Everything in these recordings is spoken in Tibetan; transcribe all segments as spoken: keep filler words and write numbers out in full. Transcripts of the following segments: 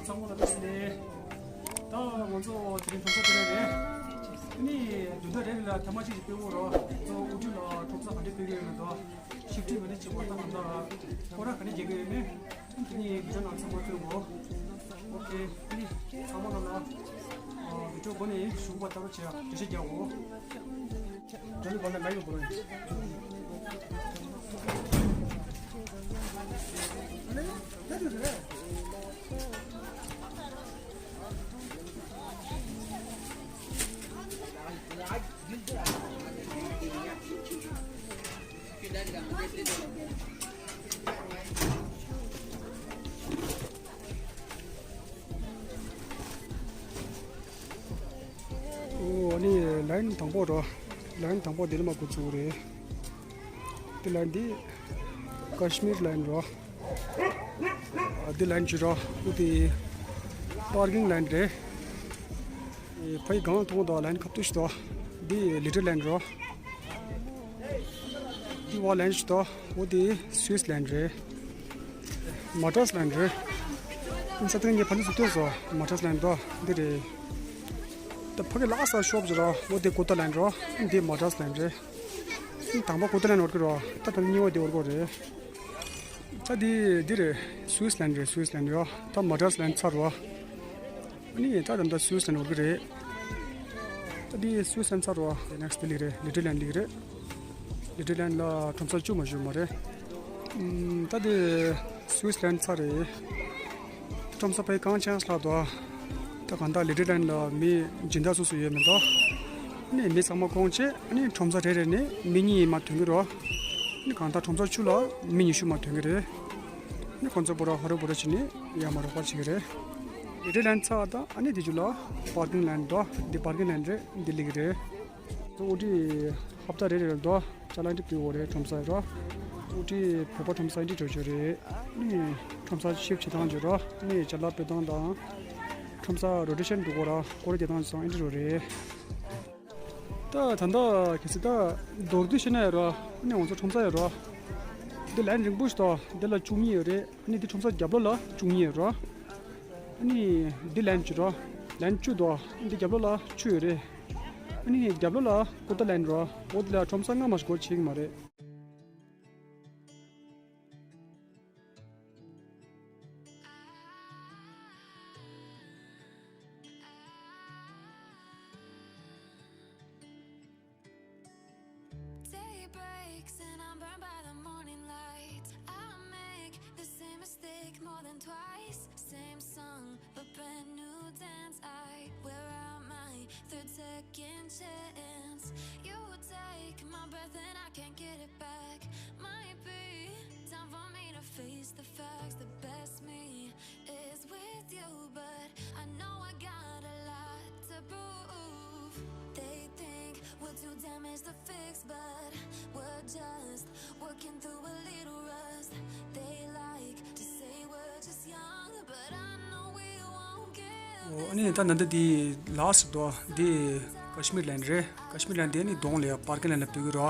ཚང་མ་ལ་བཀྲ་ཤིས་བདེ་ལེགས། ད་ང་ཚོ་དེ་རིང་གྲོང་གསེབ་དེ་ནས་རེད། ཨ་ནི་བདུན་ཕྲག་རེ་རེ་ལ་ཐེངས་མ་གཅིག་ཅིག་སྤེལ་དགོས་རོགས། ང་ཚོ་དབུ་ཁྲིད་ལ་ཁྲོམ་ས་ག་འདྲས་སྤེལ་གི་ཡོད་མེད་དང་། ཞིབ་ཕྲའི་མི་སྣ་བྱེད་པ་དང་གང་ལྟར་སྐོར་ར་ག་འདྲས་རྒྱག་གི་ཡོད་མེད། དེ་ནས་བི་ཌིའོ་ནང་ཚང་མ་སྤེལ་དགོས། ཨོ་ཁེ། ཨ་ནི་ཚང་མ་ལ་ལ་བི་ཌིའོ་སྒོ་ནས་ཞུགས་པ་ལྟ་རོགས་བྱེད། འགྲེལ་བཤད་རྒྱག་དགོས། ད་ནི་བར་ན་ལ་ཡོད་པ་རེད། ཨོ། ཨ་ནི་ལའིན་དང་པོ་རོ། ལའིན་དང་པོ་འདི་ནས་མར་འགོ་བཙུགས་རེད། འདི་ལའིན་འདི་ཀ་ཤི་མིར་ལའིན་རོ། ཨ། འདི་ལའིན་ཅིག་རོ། འོ་དེ་པར་ཀིང་ལའིན་རེད། ཨེ། ཕ་གི་སྒང་མཐོང་དང་ལའིན་ཁ་ཐུག་ཞིག་འདུག་འདི་ལི་ཊལ་ལའིན་རོ། འདི་བ་ལའིན་ཞིག་འདུག་འོ་དེ་སུད་སི་ལའིན་རེད། མ་ཏྲ་སི་ལའིན་རེད། ས་སྟེང་ངས་ཕ་ནི་སུ་ལྟོས་སོ། མ་ཏྲ་སི་ལའིན་འདུག་འདི་རེད། ད་ཕ་གི་ལ་ས་ཤོབ་ཅིག་རོ། འོ་དེ་ཀུར་ཏ་ལའིན་རོ། འདི་མ་ཏྲ་སི་ལའིན་རེད། དང་པོ་ཀུར་ཏ་ལའིན་འོར་གི་རོ། ད་ད་གཉིས་པ་དེ་འོར་གི་རེད། ད་འདི་འདི་རེད། སུད་སི་ལའིན་རེད། སུད་སི་ལའིན་རེད། ད་མ་ཏྲ་སི་ལའིན་ཚར་རོ། ཨ་ནི་ད་ད་ད་སུད་སི་ལའིན་འོར་གི་རེད། ད་འདི་སུད་སི་ལའིན་ཚར་རོ། དེ་ནེག་སི་ཊི་འདི་ལི་རེད། ལི་ཊལ་ལའིན་འདི་རེད། ལི་ཊལ་ལའིན་ལ་ཁྲོམ་ས་བཅུ་མ་བཞུགས་མ་རེད། ཨམ། ད་འདི་སུད་སི་ལའིན་ཚར་རེད། ཁྲོམ་ས་ཕ་གི་གང་ཆེན་ལྷག་འདུག་ད་གང་ལྟར་ལི་ཊལ་ལའིན་ལ་མི་སྦྱིན་བདག་སུ་སུ་ཡོད་མི་འདུག་ཨ་ནི་མི་ཚང་མ་གོང་ཆེ། ཨ་ནི་ཁྲོམ་ས་རེ་རེ་ནས་མི་གཉིས་མར་ཐོན་གི་རོ། ཨ་ནི་གང་ལྟར་ཁྲོམ་ས་བཅུ་ལ་མི་ཉི་ཤུ་མར་ཐོན་གི་རེད། ཨ་ནི་ཁོང་ཚོ་པོ་ར་ཧ་རུ་པོ་ར་བྱས་ནས་ཡར་མར་རོགས་པ་བྱེད་ཀྱི་རེད། ལི་ཊལ་ལའིན་ཚར་དང་ཨ་ནི་དེ་རྗེས་ལ་པར་ཀིང་ལའིན་འདུག་འདི་པར་ཀིང་ལའིན་རེད། འདི་སླེབས་ཀྱི་རེད། དབུ་ཁྲིད་ཧབ་ཏ་རེ་རེ་ལ་དོ་ཅ་ལག་འདི་ཕུལ་དགོས་རེད། ཁྲོམ་ས་རོ། དབུ་ཁྲིད་བོད་པ་ཁྲོམ་ས་འདི་འགྲོ་རྒྱུ་རེད། ནི་ཁྲོམ་ས་ཤིབ་བྱེད་སྟངས་བརྗོད་རོ། ནི་ཅ་ལག་སྤྲོད་སྟངས་དང་། ཁྲོམ་ས་རོ་ཊེ་ཤན་འགྲོ་དགོས་ར། སྐོར་ར་རྒྱག་སྟངས་སོགས་འདི་འགྲོ་རེད། ད་ད་ལྟ་གལ་སྲིད་ད་མདོར་བསྡུས་བཤད་ན་ཡོད་རོ། ནི་ང་ཚོ་ཁྲོམ་ས་ཡོད་རོ། འདི་ལའིན་རིང་པོ་ཞིག་འདུག་འདི་ལ་བཅུ་གཉིས་ཡོད་རེད། ནི་འདི་ཁྲོམ་ས་རྒྱབ་ལོགས་ལ་བཅུ་གཉིས་ཡོད་རོ། ཨ་ནི་འདི་ལའིན་བཅུ་རོ། ལའིན་བཅུ་འདུག་འདི་རྒྱབ་ལོགས་ལ་བཅུ་ཡོད་རེད། ཨ་ནི་རྒྱབ་ལོགས་ལ་ཀུར་ཏ་ལའིན་རོ། འོ་དེ་ལ་ཁྲོམ་ས་ལྔ་མ་ཞིག་སྒོ་ཕྱེ་གི་མ་རེད། Day breaks and I'm burned by the morning light. I make the same mistake more than twice. Same song, but brand new dance. I wear out my third second chance. You take my breath and I can't get it back. Might be time for me to face the facts. The best me is with you, but I know I got a lot to prove. They think we're too damaged to fix, but we're just working through a little rust. They like to say we're just young, but I know we won't give. ཨོ། ཨ་ནི་ད་ནང་འདི་འདི་ལ་སི་ཊི་འདུག་འདི་ཀ་ཤི་མིར་ལའིན་རེད། ཀ་ཤི་མིར་ལའིན་འདི་ནི་གདོང་ལ་པར་ཀིང་ལའིན་ལ་ཕུལ་གི་རོ།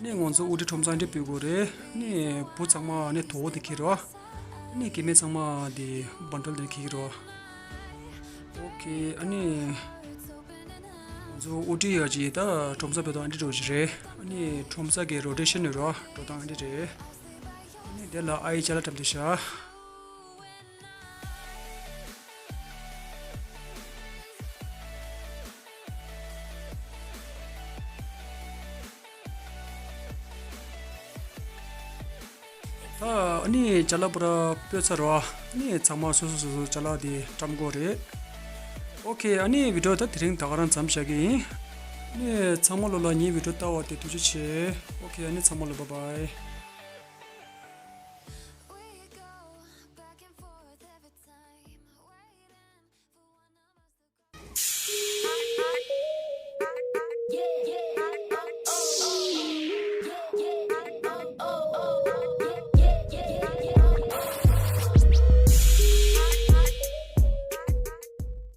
ནི་ང་ཚོ་དབུ་ཁྲིད་ཁྲོམ་ས་འདི་ཕུལ་དགོས་རེད། ནི་བུ་ཚང་མ་ནི་དོ་བོ་དེ་འཁྱེར་རོ། ནི་སྐྱེ་དམན་ཚང་མ་དེ་བན་ཌལ་དེ་འཁྱེར་རོ། ཨོ་ཁེ། ཨ་ནི་ང་ཚོ་དབུ་ཁྲིད་ཡ་ཅི་ད་ཁྲོམ་ས་ཕེ་ཏོ་ཨན་ཏི་རོ་ཅི་རེད། ཨ་ནི་ཁྲོམ་ས་གི་རོ་ཊེ་ཤན་ནི་རོ་འགྲོ་སྟངས་ཨན་ཏི་རེད། ཨ་ནི་དེ་ལ་ཨའི་ཅ་ལག་བཀྲམ་དེ་ཤ། ཨ་ནི་ཅ་ལག་པུ་ར་སྤོས་ཚར་རོ། ཨ་ནི་ཚང་མ་སོ་སོ་སོ་སོ་ཅ་ལག་དེ་བཀྲམ་དགོས་རེད། ཨོ་ཁེ། ཨ་ནི་བི་ཌིའོ་ད་དེ་རིང་ད་ག་རང་མཚམས་བཞག་གི་ཡིན། ཨ་ནི་ཚང་མ་ལོ་ལ་ངའི་བི་ཌིའོ་ལྟ་བ་དེ་ཐུགས་རྗེ་ཆེ། ཨོ་ཁེ། ཨ་ནི་ཚང་མ་ལོ་བཱའི་བཱའི།